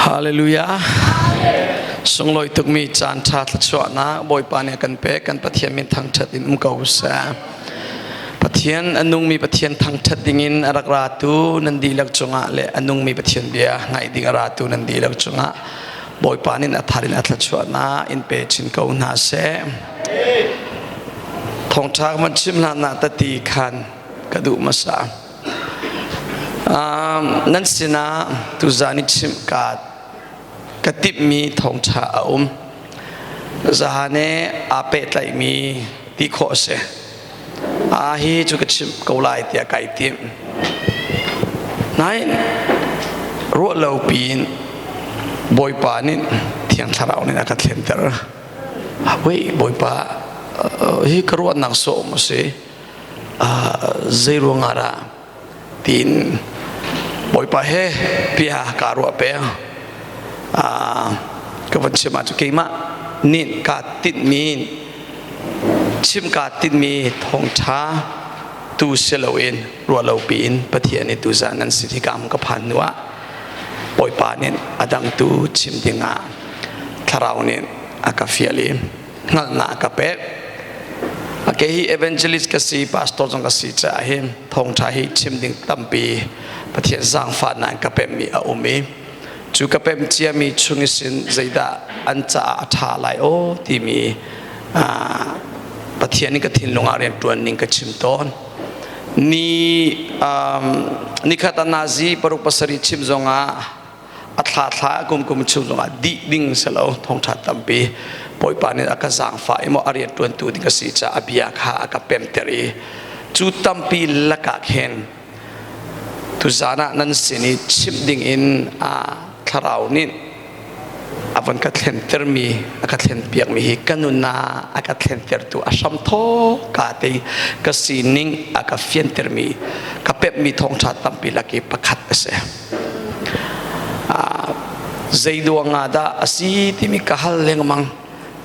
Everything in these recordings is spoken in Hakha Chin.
Hallelujah. Sunglawi tukmi caan ṭha thluachuahnak Bawipa nih a kan pek kan Pathian min thangṭhat in um ko seh. Pathian a nungmi Pathian thangṭhat dingin a rak ratu nan dihlak cungah le a nungmi Pathian bia ngaih ding a ratu nan dihlak cungah Bawipa nih a thar in a thluachuahnak in pe chin ko hna seh. Thawngṭha kan chim hlan ah tati khan ka duh hmasa. Nan sinah tuzaan i chimh ka ka timhmi thawngṭha a um. Zahan he aa pehtlaihmi ti khawh a si. Aa hi cu ka chimh ko lai tiah kai tim. Nain ruah lo piin Bawipa nih Thiang Thlarau nih a ka thlenter. Wei Bawipa hi ka ruahnak sawm a si. Zei ruangah dah tiin Bawipa he bia kaa ruah peng. Ka van chim ahcun keimah nih kaa tinhmi chim kaa tinhmi thawngṭha tu si loin ruah lo piin Pathian nih tuzan nan sin hika ka phan hnu ah Bawipa nih a dang tu chim dingah thlarau nih a ka fial i hngalhnak a ka pek. Kei hi evangelist ka si, pastor zong ka si caah hin thawngṭha hi chim ding tampi Pathian zaangfahnak in ka pemmi a um i cu ka pem ciami chung sin zeidah an caah a ṭha lai aw timi Pathian in ka thinlung ah rianṭuan ning ka chim tawn. Ni nikhat ah nazi paruk pasarih chim zongah a thla thla a kum kum chung zongah dih ding si lo thawngṭha tampi Bawipa nih a ka zaangfah i maw a rian ṭuantu ding ka si caah a bia kha a ka pemter i cu tampi lakah khin tuzaan ah nan sin i chimh ding in a thlarau nih a von ka thlentermi a ka thlenpiakmi hi ka nunnak a ka thlentertu a hramthawk ka te ka sining a ka fiantermi ka pemhmi thawngṭha tampi lak i pakhat a si. Zei duang ah dah a si timi ka hal lengmang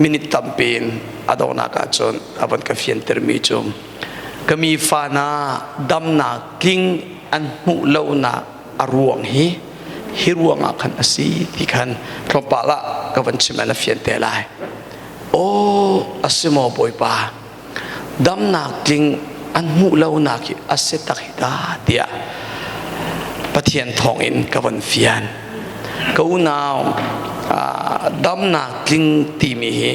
minute tampi in a donghnak ahcun a von ka fiantermi cu ka mi fa hna damnak tling an hmuh lonak a ruang hi hi ruang ah khan a si ti khan tlawmpal ah ka van chim an a fian te lai. Aw a si maw Bawipa damnak tling an hmuh lonak hi a si tak hi ta tiah Pathian thawngin ka von fian. Ka unau damnak tling timi hi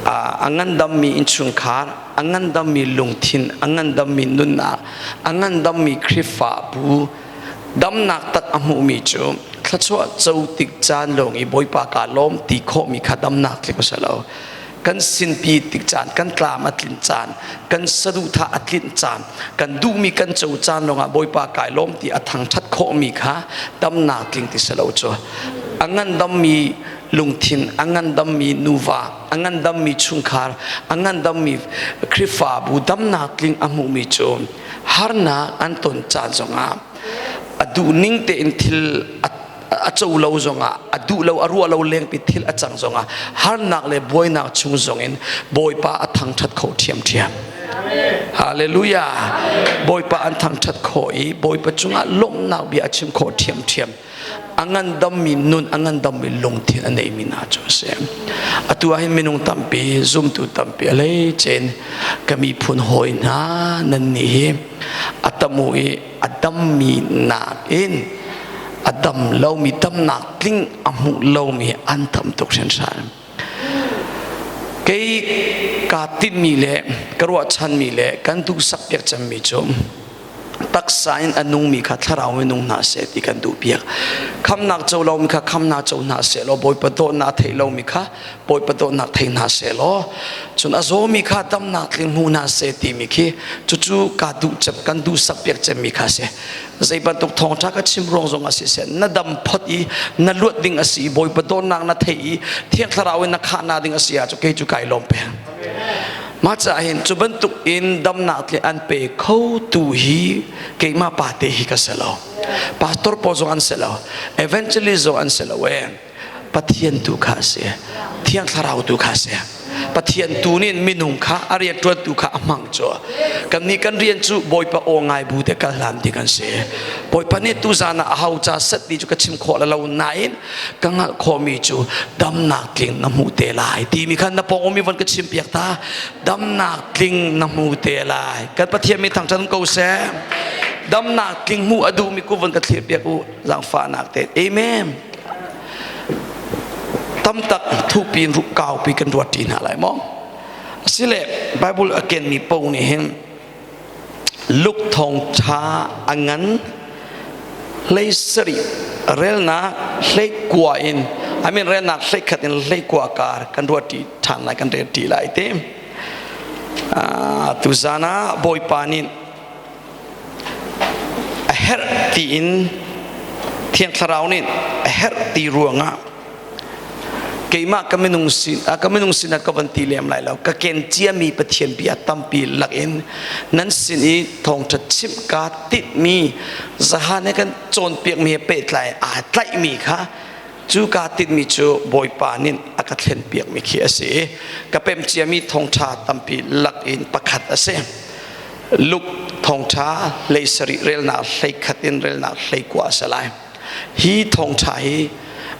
a ngandammi innchungkhar, a ngandammi lungthin, a ngandammi nunnak, a ngandammi Khrihfabu damnak tak a hmuhmi cu thluachuah co tik caan lawng i Bawipa kaa lawm ti khawhmi kha damnak tling a si lo. Kan sinpi tik caan, kan tlam a tlin caan, kan saduhthah a tlinh caan, kan duhmi kan co caan lawngah Bawipa kai lawm ti a thangṭhat khawhmi kha damnak tling ti si lo cu. A ngandammi lungthin, a ngandammi nuva, a ngandammi chungkhar, a ngandammi Khrihfabu damnak tling a hmuhmi cu harnak an ton caan zongah a duhning tein thil a a co lo zongah a duh lo a ruah lo lengpi thil a cang zongah harnak le buainak chung zongin Bawipa a thangṭhat kho ṭhiamṭhiam. Hallelujah. Bawipa an thangṭhat khawh i Bawipa cungah lawmhnak bia a chim khawh ṭhiamṭhiam. A ngandammi nun, a ngandammi lungthin a neimi hna cu a si. Atu ah hin minung tampi, zumtu tampi a hleice ka miphun hawi hna nan nih hi a tamu i a dammi nakin a dam lomi damnak tling a hmuh lomi an tam tuk hrinhran. Kei kaa tinhmi le ka ruahchanmi le kan duhsak piak cemmi cu taksa in a nungmi kha thlarau in nung hna seh ti kan duh piak. Khamnak co lomi kha khamnak co hna seh law Bawipa dawtnak a thei lomi kha Bawipa dawtnak thei hna seh law cun a zawmi kha damnak tling hmu hna seh timi khi cucu ka duh cem kan duhsak piak cemmi kha si zei bantuk thawngṭha ka chim ruang zong a si seh na dam phot i na luat ding a si i Bawipa dawtnak na theih i Thiang Thlarau in na khahnak ding a si ah cu kei cu kai lawm peng mah caah hin cu bantuk in damnak tle an pe kho tu hi keimah pa te hi ka si lo pastor pawl zong an si lo evangelist zong an si lo e Pathian tu kha a si. Thiang Thlarau tu kha a si. Pathian tu nih minung kha a rian ṭuantu kha a hmang cu. Kannih kan rian cu Bawipa aw ngai bu te kal hlan ding an si. Bawipa nih tuzan ah a ho ca set ti cu ka chim khawh lo nain ka hngalh khawhmi cu damnak tling na hmuh te lai timi khan na pawng ummi von ka chim piak ta. Damnak tling na hmu te lai. Kan Pathian mi thangṭhat ko seh. Damnak tling hmuh a duhmi ku von ka thlir piak u zaangfahnak te. Amen. Tamtak thupi in kaupi kan ruat ṭi hna lai maw? Asile Bible a kenmi paoh nih hin Luke thawngṭha a ngan 17 relnak 19 in I mean relnak 11 in 19 kar kan ruat ṭi ṭhan lai kan rel ṭi lai te. Tuzan ah Bawipa nih a herh tiin Thiang Thlarau nih a herh ti ruangah keimah ka minung sin ka minung sinah ka van ti lem lai lo. Ka ken ciami Pathian bia tampi lakin nan sin i thawngṭha chimh kaa tinhmi zahan he kan cawnpiakmi he pehtlai aa tlaihmi kha cu kaa tinhmi cu Bawipa nih a ka thlenpiakmi khi a si i ka pemh ciami thawngṭha tampi lakin pakhat a si. Luke thawngṭha 17 relnak 11 in relnak 19 a si lai. Hi thawngṭha hi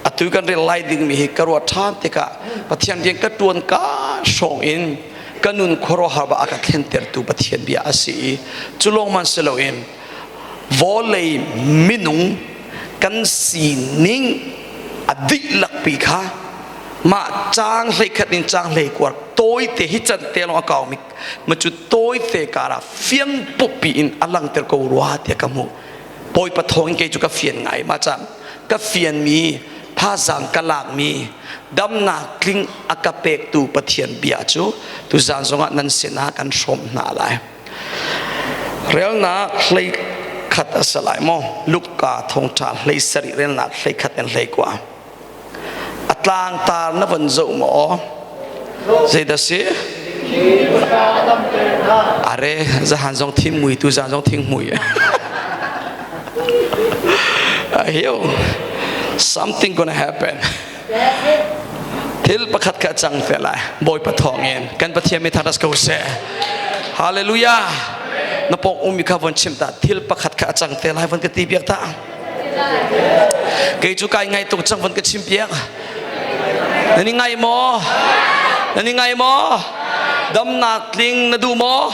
atu kan rel lai dingmi hi ka ruat ṭhan tikah Pathian rian ka ṭuan ka hrawng in ka nun khuaruahhar ba a ka thlentertu Pathian bia a si i cu lawng man si loin vawlei minung kan sining a dihlak pi kha mah caang 11 in caang 19 tawite hi can te lawng a kaumi ma cu tawite kara fiang pupi in a langter ko rua tiah ka hmuh. Bawipa thawng in kei cu ka fian ngai. Mah ca ka fianmi thazaang ka lakmi damnak tling a ka pektu Pathian bia cu tuzaan zongah nan sinah kan hrawm hna lai. Relnak 11 a si lai maw? Luka thawngṭha 17 relnak 11 in 19. A tlangtar na van zoh maw? Zeidah si? Are zahan zong thing mui tu zan zong thing mui. Ahiu something gonna happen. Thil pakhat kha cang te lai. Bawipa thawng in kan Pathian mi thangṭhat ko seh. Hallelujah. Na pawng ummi kha von chim ta thil pakhat kha a cang te lai von ka ti piak ta. Kei cu kai ngai tuk cang von ka chim piak. Nan i ngai maw? Nan i ngai maw? Damnak tling na duh maw?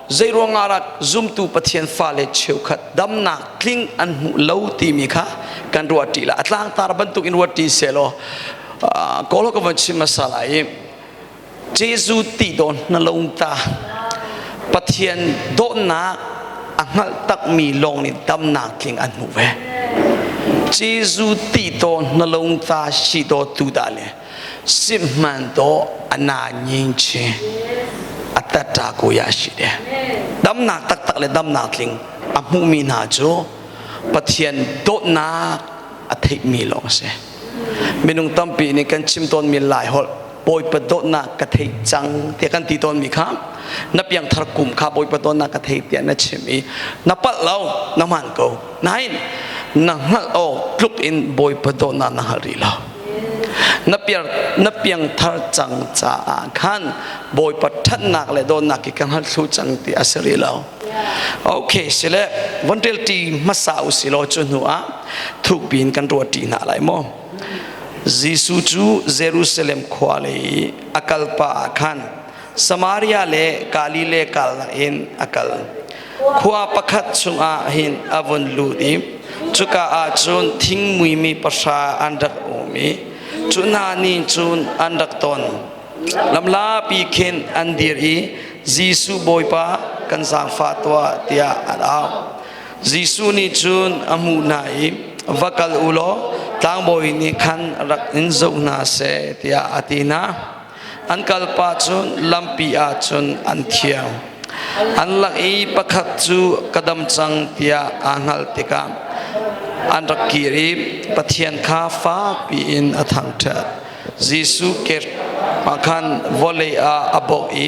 Zei ruangah rak zumtu Pathian fale cheukhat damnak tling an hmuh lo timi kha kan ruah ṭi la. A tlangtar bantuk in ruat ṭi selaw kawl ka von chim hmasa lai i Jesuh ti dawn na lo ta. Pathian dawtnak a hngalh takmi lawng nih damnak tling an hmuh ve. Jesuh ti dawn na lo ta si daw tu dah le sihman daw ana nyin chi atata ko ya si de. Damnak taktak le damnak tling a hmuhmi hna cu Pathian dawtnak a theihmi lawng a si. Minung tampi nih kan chim tawnmi Lai holh Bawipa dawtnak ka theih cang tiah kan ti tawnmi kha na piangthar kum kha Bawipa dawtnak ka thei tiah na chim i na palh lo, na hmaan ko. Nain na hngalh awk tluk in Bawipa dawtnak na hngal rih lo. Na piar na piangthar cang caah khan Bawipa ṭhatnak le dawtnak hi ka hngal thlu cang ti a si rih lo. Okay, sile von rel ṭi hmasa u si law cu hnu ah thukpi in kan ruat ṭi hna lai maw? Jesuh cu Jerusalem khua lei i a kal pah ah khan Samaria le Galilee kalnak in a kal. Khua pakhat chungah hin a vun lut i cuka ah cun thingmuimi pahra an rak um i cu hna nih cun an rak ton. Lamlapi khin an dir i Jesuh Bawipa kan zaangfah tuah tiah an au. Jesuh nih cun a hmuh hna i va kal u law tlangbawi nih khan rak in zoh hna seh tiah a ti hna. An kal pah cun lampi ah cun an thiang. An lak i pakhat cu ka dam cang tiah aa hngalh tikah an rak kir i Pathian kha fakpi in a thangṭhat. Jesuh ke ah khan vawlei ah a bawk i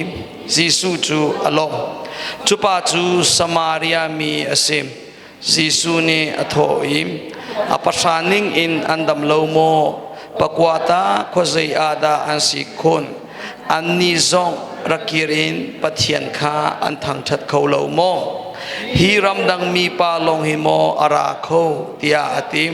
Jesuh cu a lawm. Cu pa cu Samaria mi a si. Jesuh nih a thawh i, A pahra ning in an dam lo maw? Pakua ta khuazei ah dah an si khun? Annih zong rak kir in Pathian kha an thangṭhat kho lo maw? Hi ramdang mi pa lawng hi maw a ra kho? tiah a ti.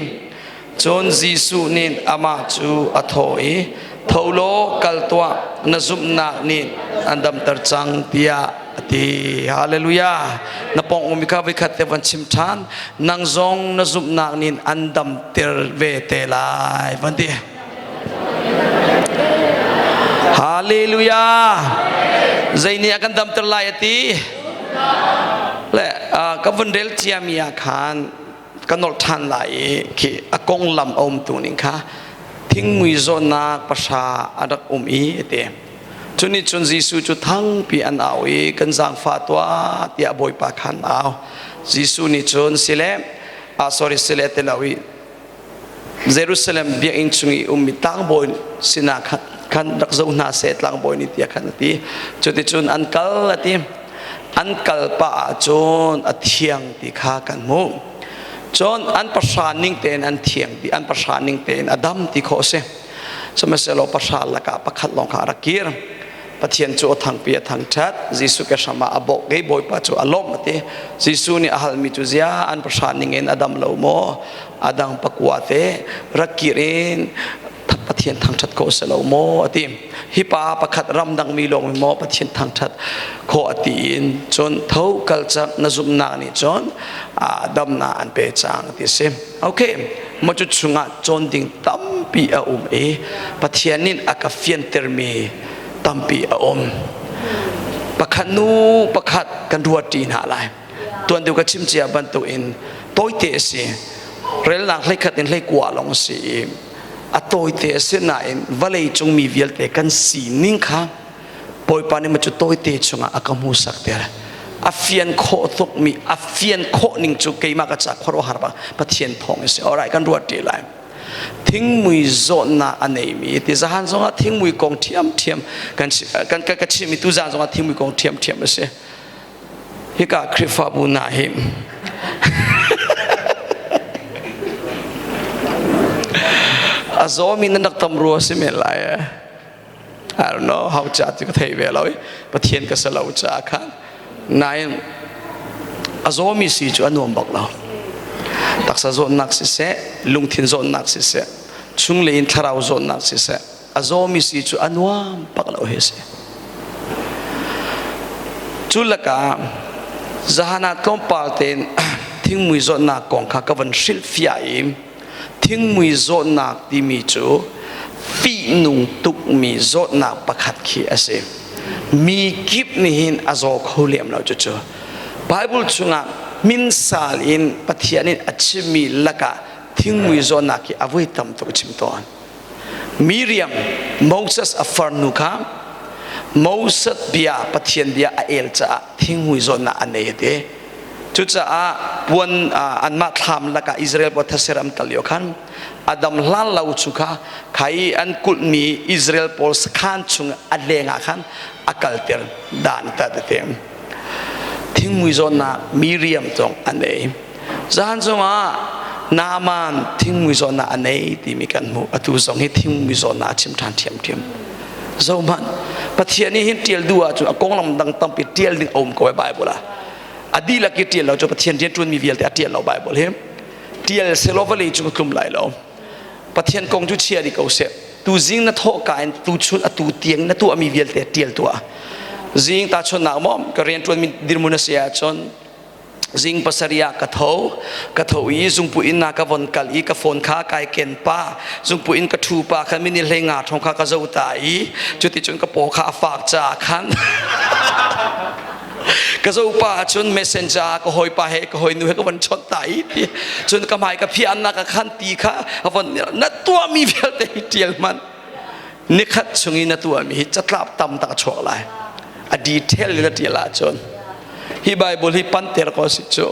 Cun Jesuh nih amah cu a thawh i, Tho law kal tuah, na zumhnak nih an damter cang, tiah a ti. Hallelujah. Na pawng um kha voikhat te van chim ṭhan. Nang zong na zumhnak nih an damter ve te lai, van ti. Hallelujah. Zei nih a kan damter lai a ti? Le ka vun rel ciami ah khan ka nolh ṭhan lai i khi a konglam a um tu ning kha thingmui zawtnak pahra a rak um i a ti. Cu nih cun Jesuh cu thangpi an au i kan zaangfah tuah tiah Bawipa kha an au. Jesuh nih cun sile ah sorry sile ti lo i Jerusalem biakinn chung i ummi tlangbawi sinah khan rak zoh hna seh tlangbawi nih tiah khan a ti. Cuticun an kal a ti. An kal pah ahcun a thiang ti kha kan hmuh. Cun an pahra ning tein an thiang ti, an pahra ning tein a dam ti khawh a si. Sihmanhsehlaw pahra lakah pakhat lawng kha a rak kir. Pathian cu a thangpi a thangṭhat. Jesuh ke hram ah a bawk i Bawipa cu a lawmh a ti. Jesuh nih a halmi cu zia an pahra ning in a dam lo maw? A dang pakua te rak kir in Pathian thangṭhat ko si lo maw a ti. Hi pa pakhat ramdang mi lawng maw Pathian thangṭhat khawh a ti in cun tho kal cang na zumhnak nih cun damnak an pe cang ti si. Okay, maw cu chungah cawn ding tampi a um i Pathian nih a ka fiantermi tampi a um. Pakhat nu pakhat kan ruat ṭi hna lai. Tuan deuh ka chim cia bantukin tawite a si. Relnak hleikhat in hleikua lawng a si i a tawite a si nain vawlei cung mi vialte kan sining kha Bawipa nih cu tawite chungah a ka hmuhsak ter. A fian khawh tukmi, a fian khawh ning cu keimah ka ca khuaruahhar bak Pathian thawng a si. Alright, kan ruat ṭi lai. Thingmui zawtnak a neimi ti zahan zongah thingmui kong ṭhiamṭhiam kan kan ka chimmi tu zan zongah thingmui kong ṭhiamṭhiam a si. Hika Khrihfabu hna hi a zawmi nan rak tam rua si men lai eh. I don't know how ca ti ka thei ve lo i Pathian ka si lo caah khan nain a zawmi si cu a nuam bak lo taksa zawtnak siseh lungthin zawtnak siseh chunglei in thlarau zawtnak siseh a zawmi si cu a nuam bak lo hi a si cu lakah zahan ah tlawmpal tein thingmui zawtnak kong kha ka van hrilhfiah i Thingmui zawtnak timi cu fihnung tukmi zawtnak pakhat khi a si. Mi kip nih hin a zaw kho lem lo cucu. Bible chungah minsal in Pathian in a chimmi lakah thingmui zawtnak hi a voi tam tuk a chim tawn. Miriam, Moses a farnu kha Moses bia Pathian bia a el caah thingmui zawtnak a nei a ti. Cucaah puan anmah thlam lakah Israel pawl thaser an kal lio khan Adam hlan lo cu kha khai an kulhmi Israel pawl sakhan chung a leng ah khan a kalter dan ta tete. Thingmui zawnnak Miriam zong an ei. Zahan zongah Naaman thingmui zawnnak a nei timi kan hmuh. Atu zong hi thingmui zawnnak a chim ṭhan ṭhiamṭhiam. Zohmanh, Pathian nih hin ṭial duh ahcun a konglam dang tampi ṭial ding a um ko ai Bible ah. A dihlak i ṭial lo cu Pathian rianṭuanmi vialte a ṭial lo Bible hi. Ṭial sehlaw vawlei cung a tlum lai lo. Pathian kong cu chia dih ko seh. Tu zing na thawhka in tu chun atu tiang na tuahmi vialte ṭial tuah. Zing ta chunnak maw ka rianṭuanmi dirhmun a si ahcun Zing pasarih ah ka tho. Ka tho i zungpu inn ah ka von kal i ka phone kha kai ken pa. Zungpu inn ka ṭhu pa khan mini hlei nga thong kha ka zo ta i cuticun ka paw kha a fak caah khan ka zo pa cun messenger ah ka hawipa he ka hawinu he ka von chawnh ta i ti cun ka hmai ka phiahnak ah khan ti kha a von na tuahmi vialte hi ṭial hmanh nikhat chung i na tuahmi hi catlap tam tak a chuak lai a detail in a ṭial ahcun Hi Bible hi panter ko si cu.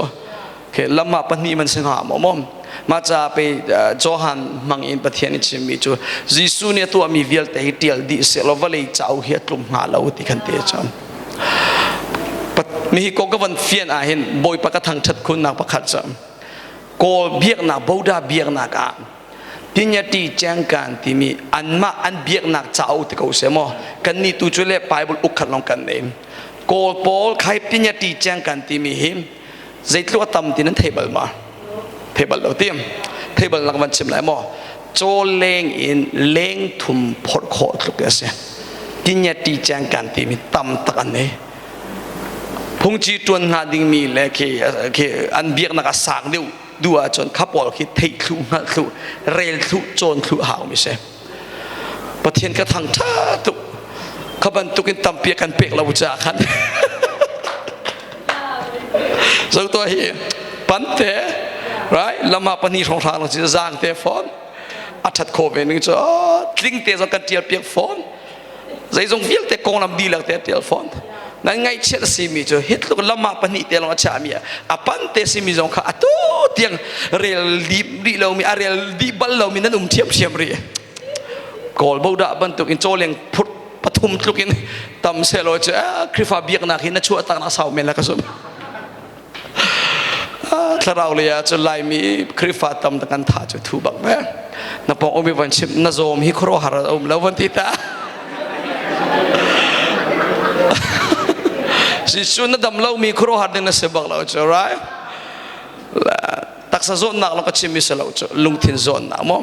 Okay, lam ah pahnih man si hnga maw mom? Mah ca pe Johan hmang in Pathian i chimmi cu Jesuh nih a tuahmi vialte hi ṭial dih sehlaw vawlei cauk hi a tlum hnga lo ti khan te cam. Mi hi kong ka van fian ah hin Bawipa ka thangṭhat khunnak pakhat cu Kawl biaknak Buddha biaknak ah. Tinyati Cengkan timi anmah an biaknak cauk ti ko seh maw kan nih tu cu le Bible uk khat lawng kan nei. Kawl pawl khai Tinyati Cengkan timi hi zeitluk a tam ti nan thei bal ma? Thei bal lo tim. Thei bal nak van chim lai maw? Caw leng in leng thum phorh khawh tluk a si. Tinyati Cengkan timi tam tak an nei. Phungci ṭuan hnga dingmi le khi, khi an biaknak a sang deuh duh ahcun kha pawl khi theih thlu hngalh thlu rel thlu cawn thlu hau mi si. Pathian ka thang ṭha tuk. Kha bantukin tampi a kan pek lo caah khan. Zo to hi pante right lama pahnih hrawng hrang lang si zaang te fawn a ṭhat khawh ve ning cu tling te zong kan ṭial piak fawn. Zeizong vialte konglam dihlak te a ṭial fawn. Nan ngaihchiat a simi cu hi tluk lam ah pahnih te lawng a chiahmi a pan te simi zong kha atu tiang rel dih rih lomi a rel dih bal lomi nan um ṭhiamṭhiam rih. Kawl bodah bantuk in cawleng phurt pathum tluk in tam sehlaw cu Khrihfa biaknak hi na chuah tak nak sau men la ka zumh. Thlarau lei ah cun Laimi Khrihfa tam kan tha cu thu bak ve. Na pawng umi van chim na zawm hi khuaruahhar a um lo van ti ta. Jesuh na dam lomi khuaruahhar ding na si bak lo cu right? Taksa zawtnak lo ka chim mi si lo cu lungthin zawtnak maw?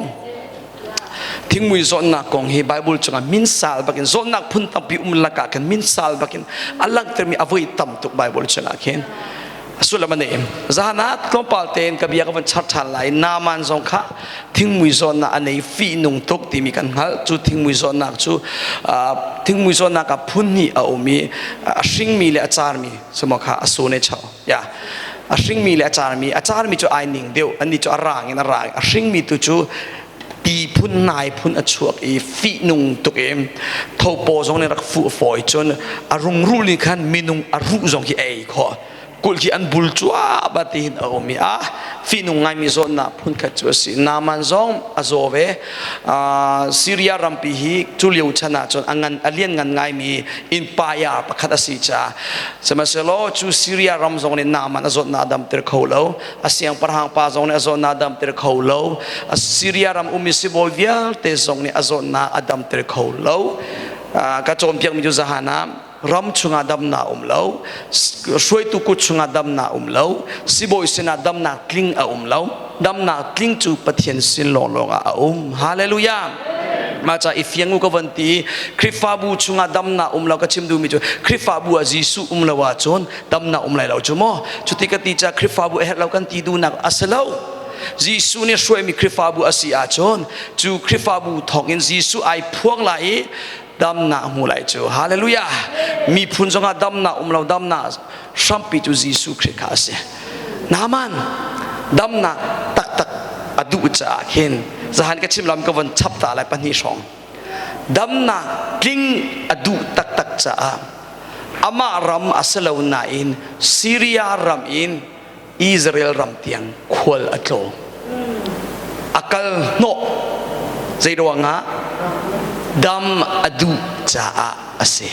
Thingmui zawtnak kong hi Bible chungah minsal bakin zawtnak phun tampi um lakah khin minsal bakin a langhtermi a voi tam tuk Bible chungah khin sullam a nei. Zahan ah tlawmpal tein ka bia ka van char ṭhan lai. Naaman zong kha thingmui zawtnak a nei fihnung tuk timi kan hngalh. Cu thingmui zawtnak cu thingmui zawtnak ah phun hnih a um i a hringmi le a carmi suma kha a sune chau. Ya. A hringmi le a carmi, a carmi cu ai ning deuh, annih cu a rang in a rang. A hringmi tu cu ti phun nai phun a chuak i fihnung tuk i thopaw zong nih rak fuh fawi cun a rungrul nih khan minung a ruh zong khi ei khawh kulh khi an bul cuahmah tiin a um i a fihnung ngaimi zawtnak phunkhat cu a si. Naaman zong a zaw ve. Syria rampi hi cu lio chan ah cun a ngan a lianngan ngaimi empire pakhat a si caah sihmanhsehlaw cu Syria ram zong nih Naaman a zawtnak a damter kho lo. A siangpahrang pa zong nih a zawtnak a damter kho lo. Syria ram ummi sibawi vialte zong nih a zawtnak a damter kho lo. Ka cawnpiakmi cu zahan ah ram chungah damnak um lo, hruaitu kut chungah damnak um lo, sibawi sinah damnak tling a um lo. Damnak tling cu Pathian sin lawnglawng ah a um. Hallelujah. Mah ca i fiang u ka van ti Khrihfabu chungah damnak um lo ka chim duhmi cu Khrihfabu ah Jesuh um lo ahcun damnak um lai lo cu maw. Cuti ka ti caah Khrihfabu a herh lo kan ti duhnak a si lo. Jesuh nih hruaimi Khrihfabu a si ahcun cu Khrihfabu thawngin Jesuh ai phuang lai i damnak hmu lai cu. Hallelujah. Miphun zongah damnak um lo damnak hrampi cu Jesuh Khrih kha a si. Naaman damnak taktak a duh caah khin zahan ka chim lam ka von chap ta lai pahnih hrawng. Damnak tling a duh taktak caah amah ram a si lo nain Syria ram in Israel ram tiang khual a tlaw. A kal hnawh. Zei ruangah? Dam a duh caah a si.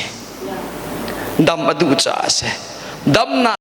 Dam a duh caah a si. Damnak.